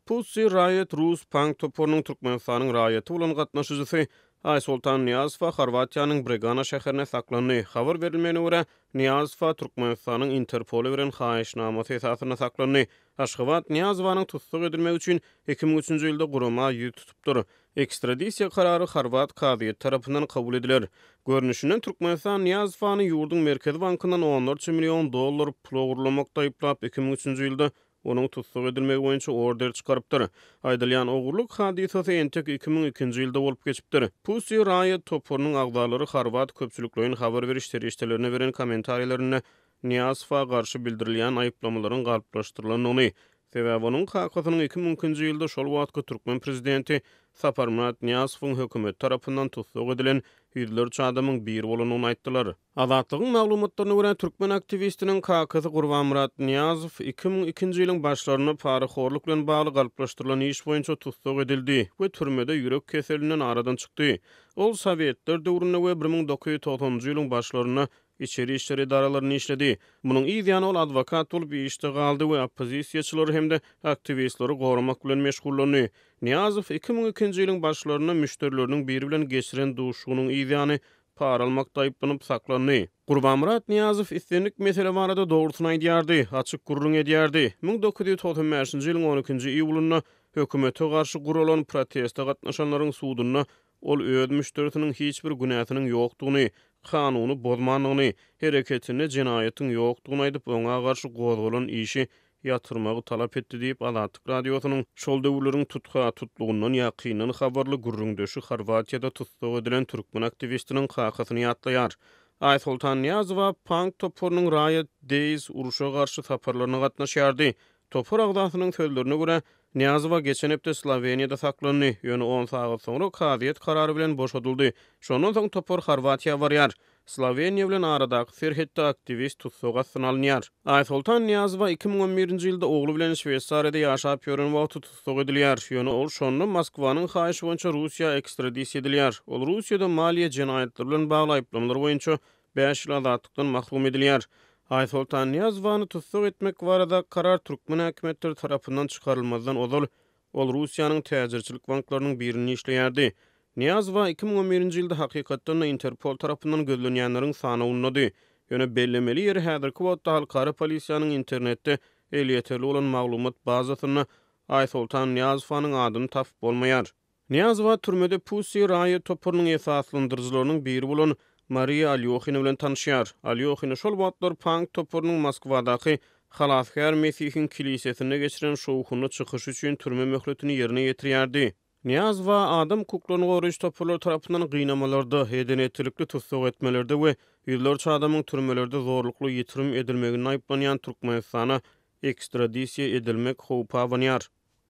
Pussy Riot rus pank toparynyň Türkmenistanyň raýaty bolan gatnaşyjysy Aýsoltan Nyýazowa Horwatiýanyň Bregana şäherinde saklandy. Habar berilmegine görä, Nyýazowa Türkmenistanyň Interpola beren haýyşnamasy esasynda saklandy. Aşgabat Nyýazowanyň tussag edilmegi üçin 2003-nji ýylda gurama ýüz tutupdyr. Ekstradisiýa karary horwat kazyýeti tarapyndan kabul ediler. Görnüşinden, Türkmenistan Nyýazowany ýurduň Merkezi bankyndan onlarça million dollar pul ogurlamakda aýyplap, 2003-nji ýylda onuň tussag edilmegi boýunça order çykarypdyr. Aýdylýan ogurlyk hadysasy entek 2002-nji ýylda bolup geçipdir. Pussy Riot toparynyň agzalary horwat köpçülikleýin habar beriş serişdelerine beren kommentariýalarynda Nyýazowa garşy bildirilýän aýyplamalaryň galplaşdyrylandygyny, sebäbi onuň kakasynyň 2002-nji ýylda şol wagtky türkmen prezidenti Saparmyrat Nyýazowyň hökümeti tarapyndan tussag edilen ýüzlerçe adamyň biri bolandygyny aýtdylar. Azatlygyň maglumatlaryna görä, türkmen aktiwistiniň kakasy Gurbanmyrat Nyýazow 2002-nji ýylyň başlarynda parahorluk bilen bagly galplaşdyrylan iş boýunça tussag edildi we türmede ýürek keselinden aradan çykdy. Ol sowetler döwründe we 1990-njy ýylyň başlarynda içeri işler edaralarynda işledi. Munuň yz ýany ol adwokat bolup işde galdy we oppozisiýaçylary hem-de aktiwistleri goramak bilen meşgullandy. Nyýazow 2002-nji ýylyň başlarynda müşderileriniň biri bilen geçiren duşuşygynyň yz ýany para almakda aýyplanyp saklandy. Gurbanmyrat Nyýazow islendik mesele barada dogrusyny aýdýardy, açyk gürrüň edýärdi. 1995-nji ýylyň on ikinji iýulynda hökümete garşy guralan proteste gatnaşanlaryň sudunda ol öz müşderisiniň hiç bir günäsiniň ýokdugyny, kanuny bozmandygyny, hereketinde jenaýatyň ýokdugyny aýdyp, oňa garşy gozgalan işi ýatyrmagy talap etdi diýip, Azatlyk Radiosynyň şol döwürleriň tutha-tutlugyndan ýakyndan habarly gürrüňdeşi Horwatiýada tussag edilen türkmen aktiwistiniň kakasyny ýatlaýar. Aýsoltan Nyýazowa punk toparynyň Riot Days urşa garşy saparlaryna gatnaşýardy. Topar agzasynyň sözlerine görä, Nyýazowa geçen hepde Sloweniýada saklandy, ýöne on sagat soňra kazyýet karary bilen boşadyldy. Şondan soň topar Horwatiýa barýar. Sloweniýa bilen aradaky serhetde aktiwist tussag astyna alynýar. Aýsoltan Nyýazowa 2011-nji ýylda ogly bilen Şweýsariýada ýaşap ýören wagty tussag edilýär. Ýöne ol şonda Moskwanyň haýyşy boýunça Russiýa ekstradisiýa edilýär. Ol Russiýada maliýe jenaýatlary bilen bagly aýyplamalar boýunça bäş ýyl azatlykdan mahrum edilýär. Aýsoltan Nyýazowany tussag etmek baradaky karar türkmen häkimiýetleri tarapyndan çykarylmazdan ozal Ol Russiýanyň täjirçilik banklarynyň birinde işleýärdi. Nyýazowa 2011-nji ýylda hakykatdan-da Interpol tarapyndan gözlenýänleriň sanawyndady. Ýöne bellemeli ýeri häzirki wagtda halkara polisiýanyň internetde elýeterli bolan maglumat bazasynda Aýsoltan Nyýazowanyň adyny tapyp bolmaýar. Nyýazowa türmede Pussy Riot toparynyň esaslandyryjylarynyň biri bolan Mariýa Alýohina bilen tanyşýar. Alýohina şol wagtlar pank toparynyň Moskwadaky Halasgär Mesihiň kilisesinde geçiren şowhunly çykyşy üçin türme möhletini ýerine ýetirýärdi. Nyýazowa adam hukuklaryny goraýjy toparlar tarapyndan gynamalarda, eden-etdilikli tussag etmelerde we ýüzlerçe adamyň türmelerde zorlukly ýitirim edilmeginde aýyplanýan Türkmenistana ekstradisiýa edilmek howpy abanýar.